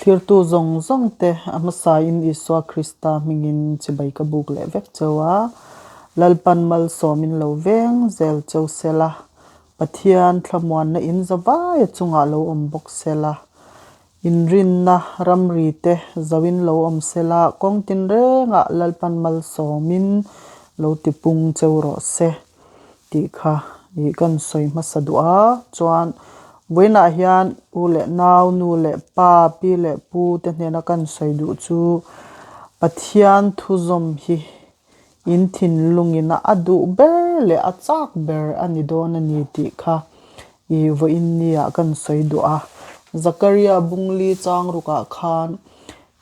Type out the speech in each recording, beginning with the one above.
Thlirtu zawng zawng te a hmasain Isua Krista hmingin chibai ka buk leh vek cheu a, Lalpan malsawmin lo veng zel cheu sela, Pathian thlamuanna in zavaia chungah lo awm bawk sela, inrinna ramri te zoin lo awm sela, kawng tinrengah Lalpan malsawmin lo tipung cheu rawh se. Tih kha ih kan sawi hmasa duh a, chuan vawiinah hian u leh nau, nu leh pa, pi leh pu te hnena kan sawi duh chu Pathian thuzawm hi in thinlungin a duh ber leh a chak ber a ni dawn a ni tih kha ih vawiin nia kan sawi duh a. Zakaria Bungli chang rukah khan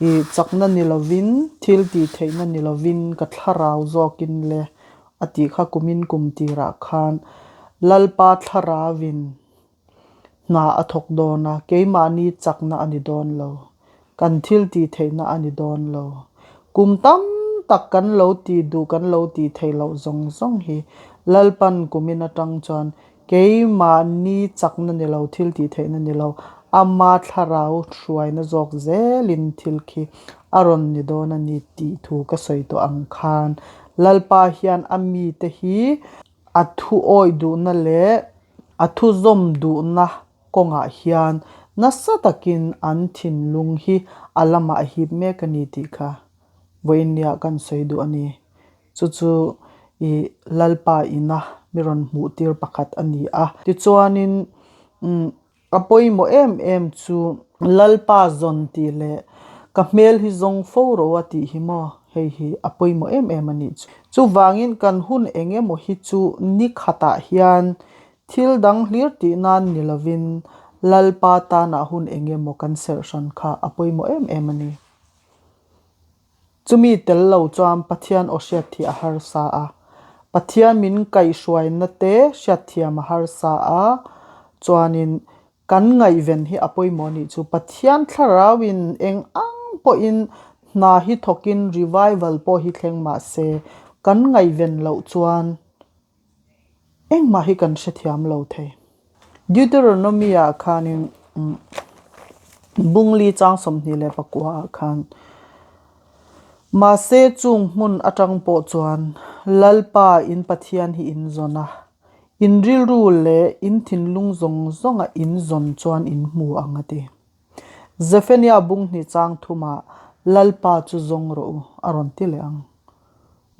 ih chakna ni lovin thil tih theihna ni lovin ka thlarau zawkin le A tih kha kumin kum tirah khan Lalpa thlarauin hna a thawk dawn a, keimahni chakna a ni dawn lo, kan thil tih theihna a ni dawn lo. Kum tam tak kan lo tih duh kan lo tih theih loh zawng zawng hi Lalpan kumin atang chuan keimahni chakna ni lo, thil tih theihna ni lo, ama thlarau hruaina zawk zelin thil khi a rawn ni dawn a ni tih thu ka sawi tawh ang khan Lalpa hian a mite hi a thu awih duhna leh a thu zawm duhna kawngah hian nasa takin an thinlung hi a lamah a hip mek a ni tih kha vawiinniah kan sawi duh a ni. Chu chu i Lalpa ina mi rawn hmuh tir pakhat a ni a. Tichuanin umm A pawimawh em em chu Lalpa zawn tih leh ka hmel hi zawng fo ro a tih hi maw hei hi a pawimawh em em a nih chu. Chuvangin kan hun eng emaw hi chu ni khatah hian thil dang hlir tih nan ni lovin Lalpa tanah hun eng emaw kan serh hran kha a pawimawh em em a ni. Chumi tel lo chuan Pathian aw hriatthih a harsa a, Pathian min kaihhruaina te hriatthiam a harsa a, chuanin kan ngaihven hi a pawimawh nih chu Pathian thlarauin eng ang pawhin hna hi thawkin revival pawh hi thleng mah se kan ngaihven loh chuan Engmah hi kan hrethiam lo thei. Deuteronomy-ah khanin Bungli chang 29 ah khan Mahse chung hmun atang pawh chuan Lalpa in Pathian hi in zawn a, in rilru leh in thinlung zawng zawnga in zawn chuan in hmu ang a ti. Zephaniah Bunghnih chang thumah Lalpa chu zawng rawh u a rawn ti leh ang.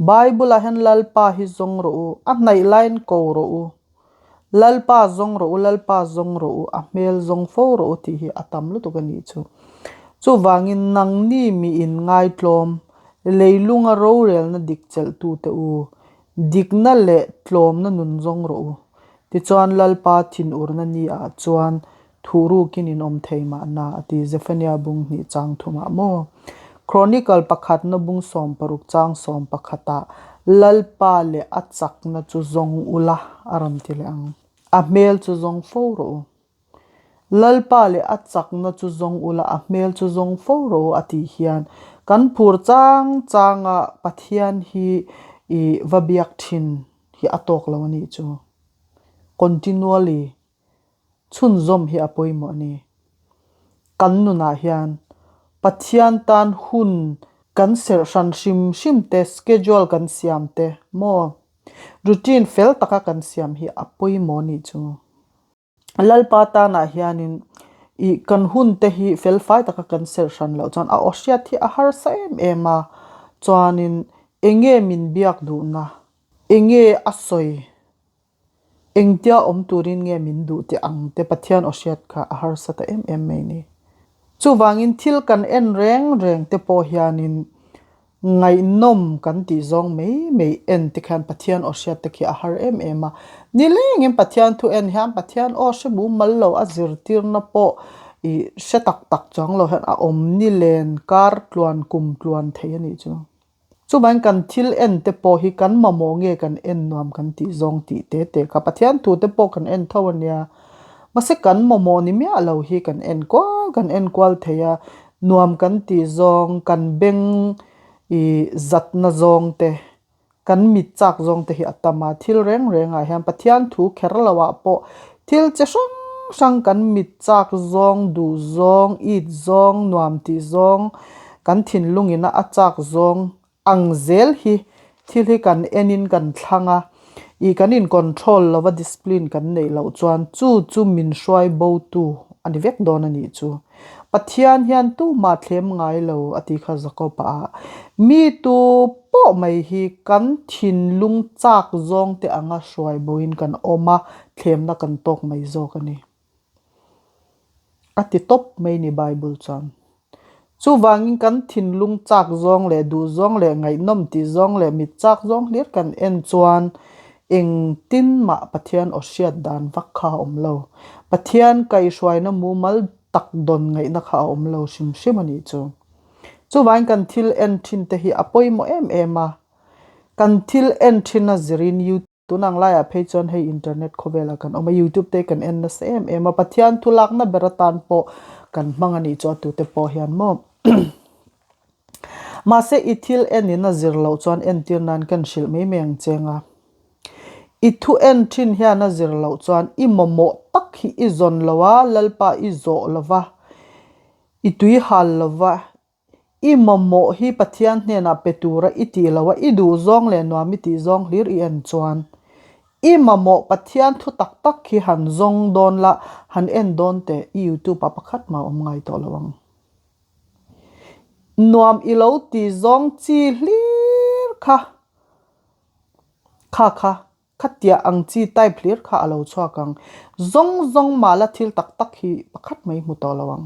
Bible ah hian Lalpa hi zawng rawh u, a hnaih laiin ko rawh u, Lalpa zawng rawh u, Lalpa zawng rawh u, a hmel zawng fo rawh u tih hi a tam lutuk a nih chu. Chuvangin nangni mi in ngaitlawm, leilunga rorelna dik chelhtute u, dikna leh tlawmna nun zawng rawh u. Tichuan Lalpa thinurna ni ah chuan Thuh rukin in awm thei mahna, a ti Zephaniah bung hnih chang thumah maw? Chronicle pakhatna bung 16 chang 11 ah Lalpa leh a chakna chu zawng ula a rawn ti leh ang. A hmel chu zawng fo rawh u. Lalpa leh a chakna chu zawng ula a hmel chu zawng fo rawh u a tih hian kan phur chang changa Pathian hi i va biak thin hi a tawk lo a nih chu. Continually Chhunzawm hi a pawimawh a ni. Kan nunah hian Pathian tan hun kan serh hran hrim hrim te, schedule kan siam te maw? Routine fel taka kan siam hi a pawimawh a nih chu. Lalpa tanah hianin ih kan hun te hi fel fai taka kan serh hran loh chuan a aw hriat hi a harsa em em a, chuanin enge min biak duhna, enge a sawi Engtia awm turin nge min duh teh ang te Pathian aw hriat kha a harsa ta em em mai ni. Chuvangin thil kan en reng reng te pawh hianin ngaihnawm kan tih zawng mai mai en te khian Pathian aw hriat te khi a har em em a. Nilengin Pathian thu en hian Pathian aw hre mumal lo a zirtirna pawh ih hre tak tak chuang lo hian a awm nilen kar tluan kum tluan thei a nih chu. Chuvangin kan thil en te pawh hi kan mamawh nge kan en nuam kan tih zawng tih te te kha Pathian thu te pawh kan en tho a nia. Mahse kan mamawh ni miah lo hi kan en kual kan en kual thei a, nuam kan tih zawng, kan beng ih zatna zawng te, kan mit chak zawng te hi a tam a. Thil reng rengah hian Pathian thu kher loah pawh thil chi hrang hrang kan mit chak zawng, duh zawng, it zawng, nuam tih zawng, kan thinlung ina a chak zawng ang zel hi thil hi kan enin kan thlang a, ih kan in control lova discipline kan neih loh chuan chu chu min hruai bo tu a ni vek dawn a nih chu. Pathian hian tumah thlem ngai lo a ti kha Jakob-a ah. Mi tu pawh mai hi kan thinlung chak zawng te anga hruai boin kan awm a, thlemna kan tawk mai zawk a ni. A ti tawp mai ni Bible chuan. Chuvangin kan thinlung chak zawng leh duh zawng leh ngaihnawm tih zawng leh mit chak zawng hlir kan en chuan engtin mah Pathian aw hriat dan vak kha a awm lo. Pathian kaihhruaina mumal tak dawn ngaihna kha a awm lo hrim hrim a nih chu. Chuvangin kan thil en thin te hi a pawimawh em em a. Kan thil en thin a zirin Tun ang laiah phei chuan hei internet khawvelah kan awm a, youtube te kan en nasa em em a, Pathian thu lakna ber atan pawh kan hmang a nih chu a tute pawh hian maw. Mahse i thil en in a zir loh chuan entir nan kan hrilh mai mai ang cheng a. I thu en thin hian a zir loh chuan i mamawh tak hi i zawn lo a, Lalpa i zawh lo va, i tui hal lo va, I mamawh hi Pathian hnenah pe tura i tih loh a, i duh zawng leh nuam i tih zawng hlir i en chuan i mamawh Pathian thu tak tak hi han zawng dawn la, han en dawn teh i youtube ah pakhat mah awm ngai tawh lo ang. Nuam i lo tih zawng chi hlir kha kha kha Khatiah ang chi type hlir kha a lo chhuak ang. Zawng zawng mah la thil tak tak hi pakhat mai hmu tawh lo ang.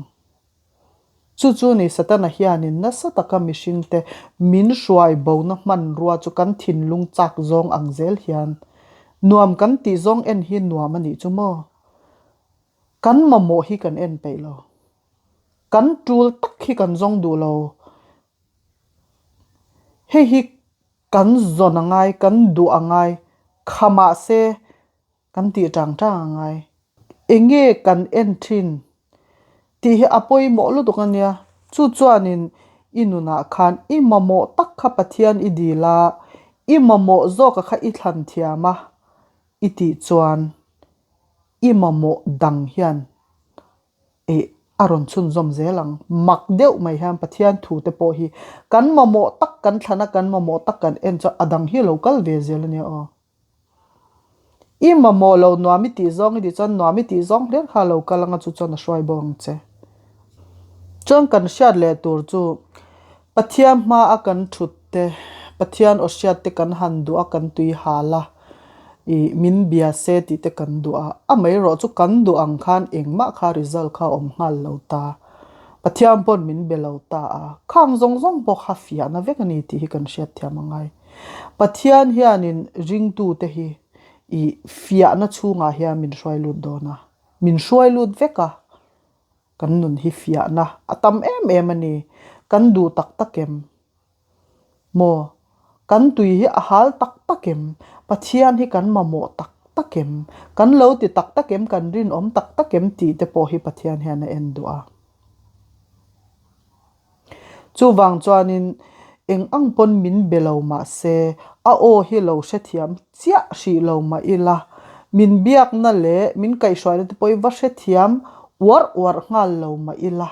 Chu chu ni Satana hianin nasa taka mihringte min hruai bona hmanrua chu kan thinlung chak zawng ang zel hian nuam kan tih zawng en hi nuam a nih chu maw? Kan mamawh hi kan en peih lo. Kan tul tak hi kan zawng duh lo. Hei hi Kan zawn a ngai, kan duh a ngai, kha mahse kan tih tang tang a ngai. Enge kan en thin tih hi a pawimawh lutuk a nia. Chu chuanin i nunah khan i mamawh tak kha Pathian i dil a, i mamawh zawka kha i thlan thiam a i tih chuan i mamawh dang hian Ih, a rawn chhunzawm zel ang. Mak deuh mai hian Pathian thu te pawh hi kan mamawh tak kan thlan a, kan mamawh tak kan en chuan a dang hi a lo kal ve zel a nia aw. I mamawh lo nuam i tih zawng i tih chuan nuam i tih zawng hlir kha a lo kal ang a, chu chuan a hruai bawk ang che. Chuan kan hriat leh tur chu Pathian hma a kan thut te, Pathian aw hriat te kan han duh a, kan tui hal a, ih min bia se tih te kan duh a, amaherawh chu kan duh ang khan engmah kha result kha a awm nghal lo ta, Pathian pawn min be lo ta a, khang zawng zawng pawh kha fiahna vek a ni tih hi kan hriat thiam a ngai. Pathian hianin ringtute hi ih fiahna chhungah hian min hruai lut dawn a, min hruai lut vek a. Kan nun hi fiahna a tam em em a ni. Kan duh tak tak em? Maw? Kan tui hi a hal tak tak em? Pathian hi kan mamawh tak tak em? Kan lo ti tak tak em? Kan rinawm tak tak em? Tih te pawh hi Pathian hian a en duh a. Chuvang chuanin eng ang pawn min be lo mah se, a aw hi lo hrethiam chiah hrih lo mah ila, min biakna leh min kaihhruaina te pawh hi va hrethiam uarh uarh nghal lo mah ila,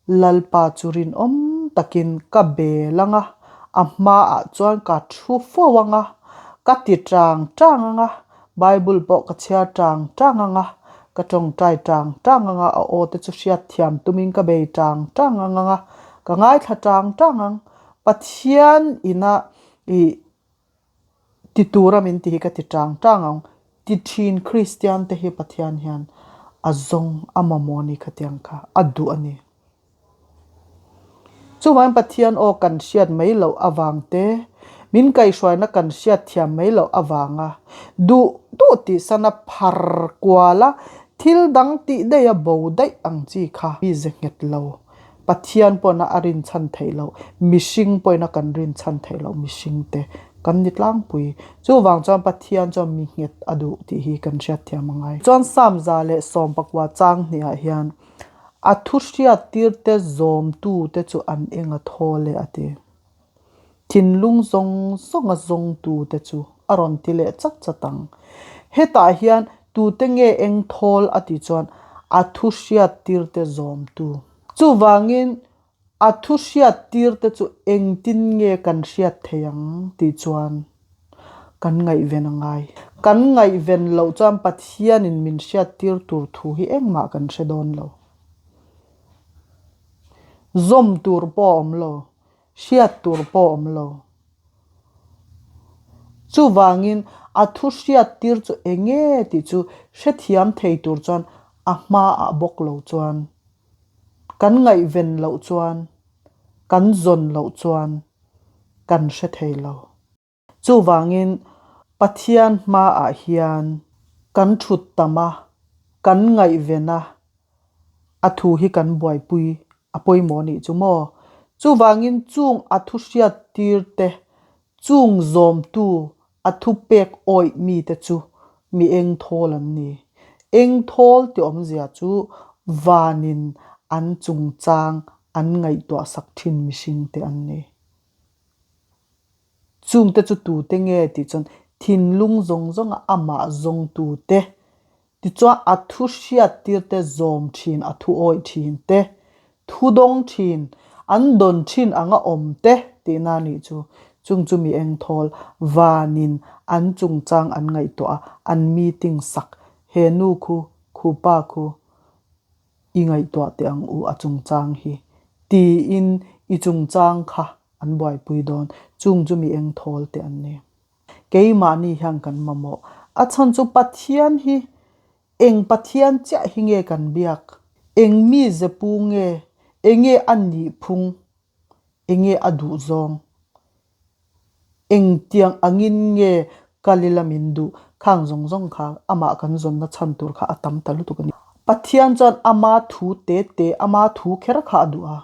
Lalpa chu rinawm takin ka bel ang a, a hmaah chuan ka thu fo ang a, ka ti tang tang ang a, Bible pawh ka chhiar tang tang ang a, ka tawngtai tang tang ang a, a aw te chu hriat thiam tumin ka bei tang tang ang a, ka ngaithla tang tang ang. Pathian ina ih ti tura min ti hi ka ti tang tang ang. Ti thin Kristian te hi Pathian hian a zawng a mamawh a ni khatiang kha, a duh a ni. Chuvangin Pathian aw kan hriat mai loh avang te, min kaihhruaina kan hriat thiam mai loh avanga duh duh tih sana phar kuala thil dang tih daih a bo daih ang chi kha mi ze nghet lo. Pathian pawhna a rinchhan theih loh, mihring pawhina kan rinchhan theih loh mihring te kan ni tlangpui. Chuvang chuan Pathian chuan mi nghet a duh tih hi kan hriat thiam a ngai. Chuan Samza leh Sawmpakua chang hniah hian A thu hriattirte zawmtute chu an eng a thawl e a ti. Thinlung zawng zawnga zawngtute chu a rawn ti leh chat chat ang. Hetah hian Tute nge eng thawl a tih chuan a thu hriattirte zawmtu. Chuvangin a thu hriattirte chu engtin nge kan hriat thei ang tih chuan kan ngaihven a ngai. Kan ngaihven loh chuan Pathianin min hriattir tur thu hi engmah kan hre dawn lo. Zawm tur pawh a awm lo, hriat tur pawh a awm lo. Chuvangin a thu hriattir chu eng nge tih chu hrethiam thei tur chuan a hmaah bawk lo chuan, kan ngaihven loh chuan, kan zawn loh chuan kan hre thei lo. Chuvangin Pathian hmaah hian kan thut tam a, kan ngaihven a, a thu hi kan buaipui a pawimawh a nih chu maw? Chuvangin chung a thu hriattir te, chung zawmtu a thu pek awih mite chu mi engthawl an ni. Engthawl tih awmzia chu vanin an chungchang an ngaihtuahsak thin mihringte an ni. Chungte chu tute nge tih chuan thinlung zawng zawnga amah zawngtute, tichuan a thu hriattirte zawm thin, a thu awih thin te, thu dawng thin, an dawn thin anga awm te tihna a nih chu. Chung chu mi engthawl vanin an chungchang an ngaihtuah a, an meeting sak, he nu khu, khu pa khu, I ngaihtuah teh ang u a chungchang hi, tiin i chungchang kha an buaipui dawn. Chung chu mi engthawl te an ni. Keimahni hian kan mamawh. A chhan chu Pathian hi eng Pathian chiah hi nge kan biak? Eng mi zepu nge? Enge a nihphung? Enge a duhzawng? Engtiang angin nge kal ila min duh? Khang zawng zawng kha amah kan zawnna chhan tur kha a tam ta lutuk a ni. Pathian chuan ama thu te te, ama thu kher kha a duh a.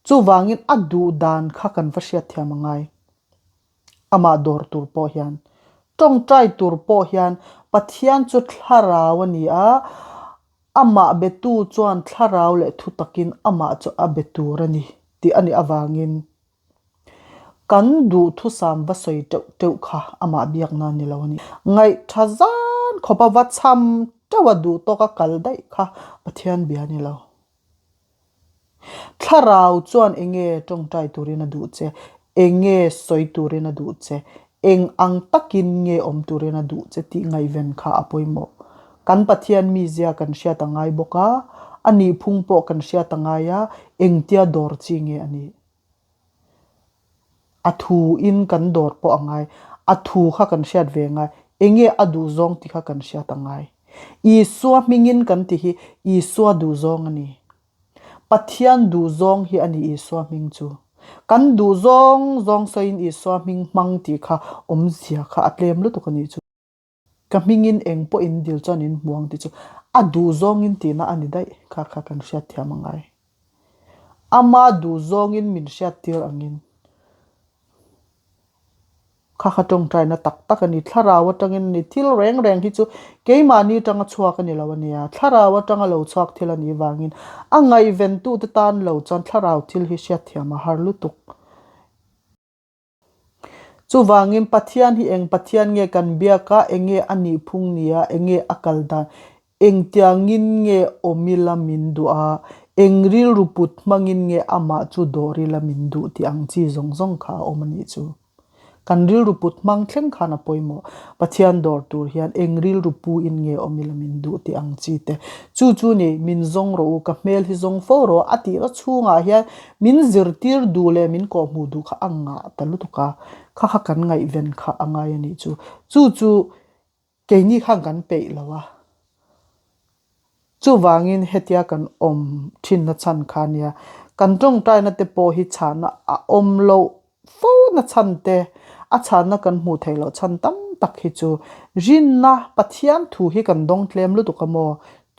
Chuvangin a duh dan kha kan va hriatthiam a ngai. Amah dawr tur pawh hian, tawngtai tur pawh hian Pathian chu thlarau a ni a, amah betu chuan thlarau leh thu takin amah chu a be tur a ni tih a nih avangin Kan duhthusam va sawi teuh teuh kha amah biakna a ni lo a ni. Ngaihtha zan khawpa va cham teuh a duh tawka kal daih kha Pathian bia a ni lo. Thlarau chuan enge tawngtai turin a duh che, enge sawi turin a duh che, eng ang takin nge awm turin a duh che tih ngaihven kha a pawimawh. Kan Pathian mizia kan hriat a ngai bawk a, a nihphung pawh kan hriat a ngai a, engtia dawr chi nge a nih. A thu in kan dawr pawh a ngai. A thu kha kan hriat ve ngai. Enge a duh zawng tih kha kan hriat a ngai. Isua hmingin kan ti hi Isua duh zawng a ni. Pathian duh zawng hi a ni Isua hming chu. Kan duh zawng zawng sawiin Isua hming hmang tih kha awmzia kha a tlem lutuk a nih chu. Ka hmingin eng pawh in dil chuan in hmu ang tih chu a duh zawngin tihna a ni daih kha kha kan hriatthiam a ngai. Ama duh zawngin min hriattir angin kha kha tawngtaina tak tak a ni. Thlarau atangin a ni. Thil reng reng hi chu keimahni atanga chhuak a ni lo a nia. Thlarau atanga lo chhuak thil a nih vangin a ngaihventute tan lo chuan thlarau thil hi hriatthiam a har lutuk. Chuvangin Pathian hi eng Pathian nge kan biak a, enge a nih phung nia, enge a kal dan, engtiangin nge awm ila min duh a, eng rilru put hmangin nge amah chu dawr ila min duh tih ang chi zawng zawng kha a awm a nih chu. Kan rilru put hmang thleng khan a pawimawh. Pathian dawr tur hian eng rilru pu in nge awm ila min duh tih ang chi te. Chu chu ni, min zawng rawh u, ka hmel hi zawng fo rawh a tihna chhungah hian Min zirtir duh leh min kawhhmuh duh kha a ngah ta lutuk a, kha kha kan ngaihven kha a ngai a nih chu. Chu chu keini khan kan peih lo a. Chuvangin hetia kan awm thinna chhan kha nia, kan tawngtaina te pawh hi chhahna a awm loh Fo na chhan te, a chhanna kan hmuh theih loh chhan tam tak hi chu rinna Pathian thu hi kan dawng tlem lutuk a maw?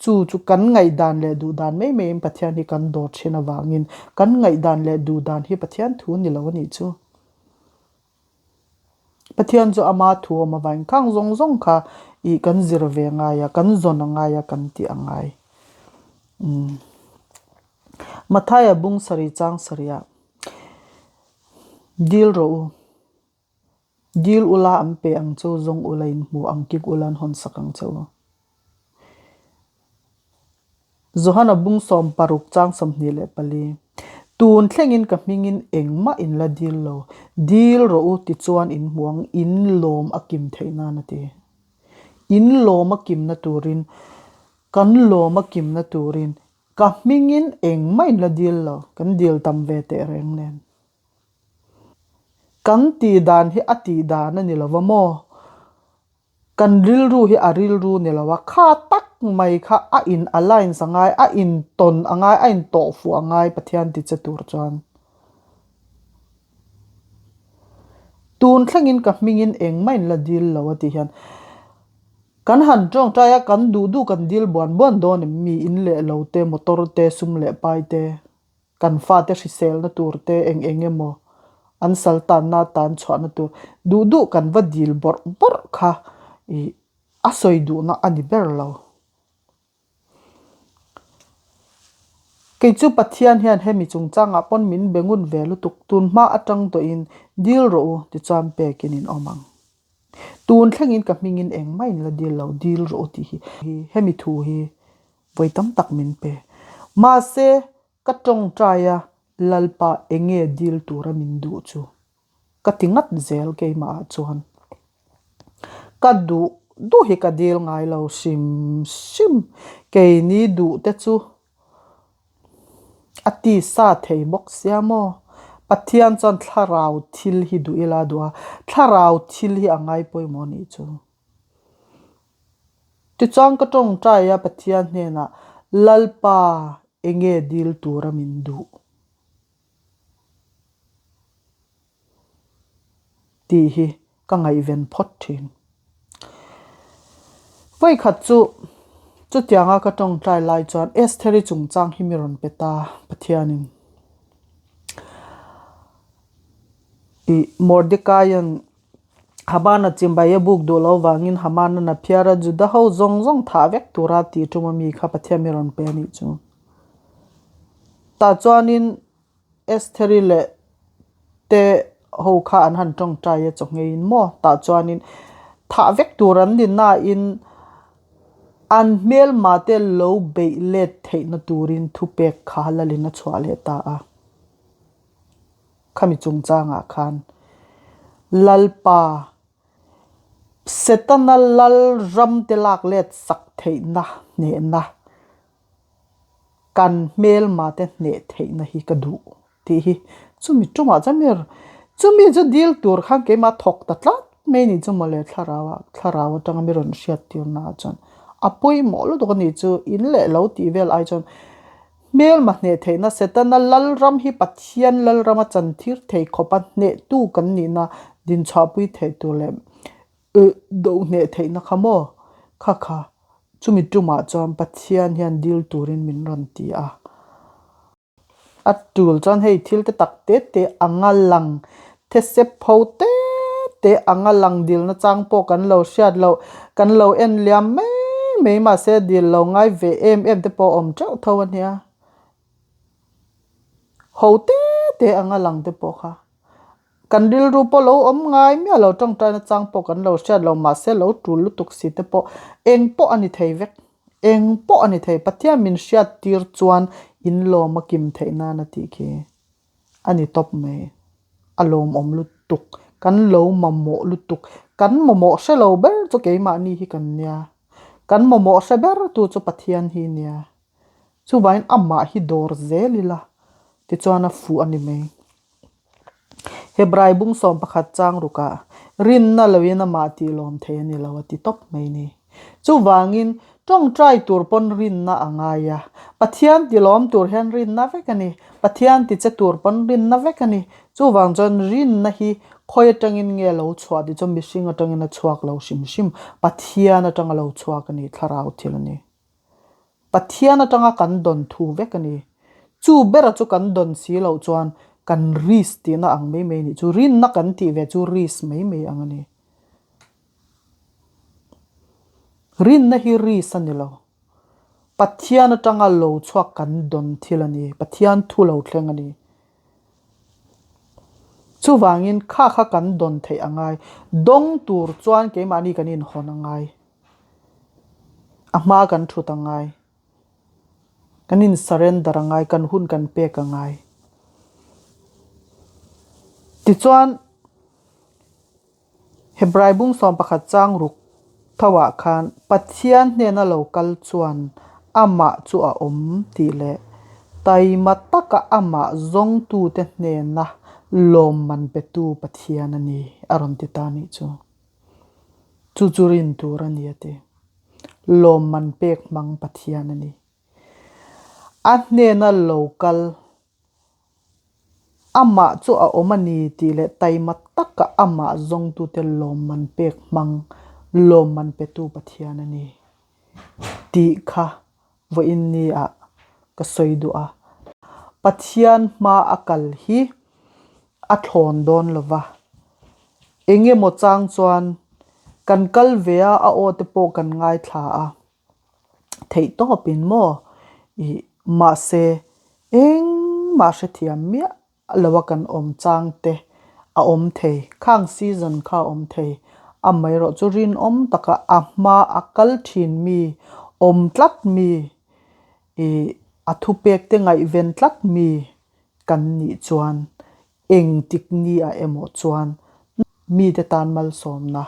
Chu chu kan ngaihdan leh duhdan mai maiin Pathian hi kan dawr thin avangin kan ngaihdan leh duhdan hi Pathian thu ni lo a nih chu. Pathian chu ama thu awm avangin khang zawng zawng kha ih kan zir ve ngai a, kan zawn a ngai a, kan tih a ngai. Umm. Mathaia bung sarih chang sarih ah. Dil rawh u. Dil ula an pe ang che u, zawng ula in hmu ang, kik ula an hawn sak ang che u. Johana bung 60 chang 24. Tun thlengin ka hmingin engmah in la dil lo. Dil rawh u tichuan in hmu ang, in lawm a kim theih nan a ti. In lawm a kimna turin, kan lawm a kimna turin ka hmingin engmah in la dil lo, kan dil tam ve teh reng nen. Kan tih dan hi a tih dan a ni lo va maw? Kan rilru hi a rilru ni lo a, kha tak mai kha a in align a ngai, a in tawn a ngai, a in tawh fuh a ngai Pathian ti che tur chuan. Tun thlengin ka hmingin engmah in la dil lo a tih hian kan han tawngtai a, kan duh duh kan dil buan buan dawn em mi in leh lo te, motor te, sum leh pai te. Kan fate hriselna tur te eng eng emaw an sal tanna atan chhuahna tur duh duh kan va dil bawrh bawrh kha ih a sawi duhna a ni ber lo. Kei chu Pathian hian hemi chungchangah pawn min be ngun ve lutuk tun hma atang tawhin dil rawh u tichuan pekin in awm ang. Tun thlengin ka hmingin engmah in la dil lo dil rawh u tih hi hemi thu hi Vawi tam tak min pe. Mahse, ka tawngtai a, Lalpa enge dil tura min duh chu? Ka ti ngat zel keimah ah chuan. Ka duh duh hi ka dil ngai lo hrim hrim. Keini duh te chu a tisa thei bawk sia maw? Pathian chuan thlarau thil hi duh ila duh a, thlarau thil hi a ngai pawimawh nih chu. Tichuan ka tawngtai a Pathian hnenah, Lalpa, enge dil tura min duh? Tih hi ka ngaihven phawt thin. Vawikhat chu chutianga ka tawngtai lai chuan Estheri chungchang hi mi rawn pe ta Pathianin. Ih Mordecaia'n Hamana chimbai a buk duh lo vangin Hamana phiar a Juda ho zawng zawng thah vek tura tih tum a mi kha Pathian mi rawn pe a nih chu. Tah chuanin Estheri leh te ho kha an han tawngtai a chawhngeiin maw tah chuanin thah vek tur an ni nain an hmelma te lo beih let theihna turin thupek kha lalin a chhuah leh ta a. Khami chungchangah khan Lalpa Setana lal ramte lak let sak theihna hnehna kan hmelmate hneh theihna hi ka duh tih hi chumi tumah chuan mi chumi chu dil tur khan keimah thawk ta tlat mai ni chu mawle thlarau ah thlarau atanga mi rawn hriat tirna ah chuan a pawimawh lutuk a ni chu in leh lo tih vel ai chuan Hmelma hneh theihna Setana Lalram hi Pathian Lalrama chantir thei khawpa hnehtu kan nihna dinchhuahpui theih tur leh do hneh theihna kha maw? Kha kha, chumi tumah chuan Pathian hian dil turin min rawn ti a. A tul chuan hei thil te tak te te anga lang Thesep ho te te anga lang dilna chang pawh kan lo hriat loh, kan lo en liam mai mai mahse dil lo ngai ve em em te pawh a awm teuh tho a nia. Ho te te anga lang te pawh kha kan rilru pawh lo awm ngai miah lo tawngtaina chang pawh kan lo hriat loh mahse lo tul lutuk si te pawh eng pawh a ni thei vek, eng pawh a ni thei Pathian min hriat tir chuan in lawm a kim theih nan a tih khi. A ni tawp mai. A lawmawm lutuk. Kan lo mamawh lutuk. Kan mamawh hre lo ber chu keimahni hi kan nia. Kan mamawh hre ber tu chu Pathian hi nia. Chuvangin amah hi dawr zel ila tichuan a fuh a ni mai. Hebrai bung 11 chang rukah rinna loin amah tih lawm thei a ni lo a ti tawp mai ni. Chuvangin tawngtai tur pawn rinna a ngai a, Pathian ti lawm tur hian rinna vek a ni, Pathian ti che tur pawn rinna vek a ni. Chuvang chuan rinna hi khawi atangin nge lo chhuah tih chu mihring atangin a chhuak lo hrim hrim, Pathian atanga lo chhuak a ni, thlarau thil a ni. Pathian atanga kan dawn thu vek a ni. Chu bera chu kan dawn si loh chuan kan risk tihna ang mai mai a nih chu, rinna kan tih ve chu risk mai mai ang a ni. Rinna hi risk a ni lo. Pathian atanga lo chhuak kan dawn thil a ni. Pathian thu lo thleng a ni. Chuvangin kha kha kan dawn theih a ngai. Dawng tur chuan keimahni kan inhawn a ngai. A hma kan thut a ngai. Kan in surrender a ngai, kan hun kan pek a ngai. Tichuan, Hebrai bung 11 chang ruk thoah khan Pathian hnena lo kal chuan amah chu a awm tih leh taima taka amah zawngtute hnena lawmman petu Pathian a ni a rawn ti ta nih chu. Chu chu rin tur a ni a ti. Lawmman pek hmang Pathian a ni. A hnena lo kal Amah chu a awm a ni tih leh taima taka amah zawngtute lawmman pek hmang lawmman petu Pathian a ni tih kha vawiin ni ah ka sawi duh a. Pathian hma a kal hi a thlawn dawn lo va, eng emaw chang chuan kan kal ve a, a aw te pawh kan ngaithla a. Theih tawpin maw ih mahse engmah hrethiam miah lo a kan awm chang te a awm thei, khang season kha a awm thei, amaherawh chu rinawm taka a hma a kal thin mi, awm tlat mi ih a thupek te ngaihven tlat mi kan nih chuan Engtik ni ah emaw chuan mite tan malsawmna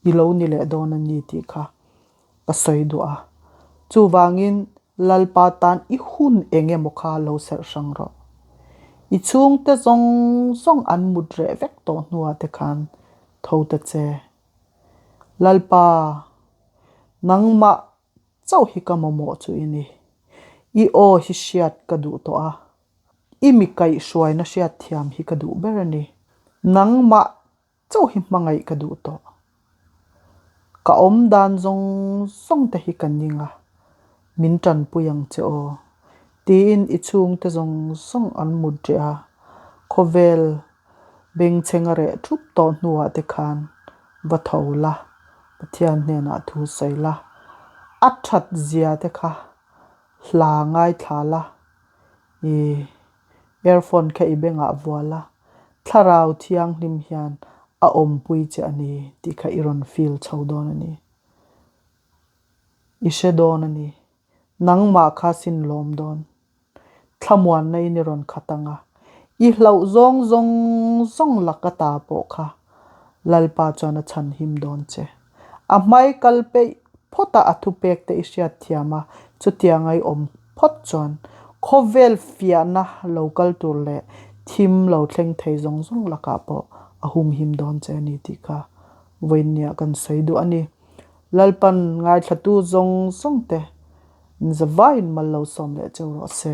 i lo ni leh dawn a ni tih kha ka sawi duh a. Chuvangin Lalpa tan i hun eng emaw kha lo serh hrang rawh. I chhungte zawng zawng an mut reh vek tawh hnuah te khan tho ta che. Lalpa, nangmah chauh hi ka mamawh chu i ni. I aw hi hriat ka duh tawh a. I mi kaihhruaina hriatthiam hi ka duh ber a ni. Nangmah chauh hi hmangaih ka duh tawh. Ka awm dan zawng zawng te hi ka ning a, min tanpui ang che aw. Tiin i chhungte zawng zawng an mut reh a, khawvel bengchheng a reh thup tawh hnuah te khan va tho la, Pathian hnenah thu sawi la, a that zia te kha hla ngaithla la. I earphone kha i bengah vual a, thlarau thianghlim hian a awmpui che a ni tih kha i rawn feel chho dawn a ni. I hre dawn a ni. Nangmah kha sin lawm dawn. Thlamuanna in i rawn khat ang a, i hlauh zawng zawng zawng lak ata pawh kha Lalpa chuan a chhanhim dawn che. A hmai kal peih phawt a a thupek te i hriat thiam a, chutianga i awm phawt chuan khawvel fiahna lo kal tur leh thim lo thleng thei zawng zawng lakah pawh a humhim dawn che a ni tih kha vawiinniah kan sawi duh a ni. Lalpan ngaithlatu zawng zawng te zavaiin mal lo sawm leh cheu rawh se.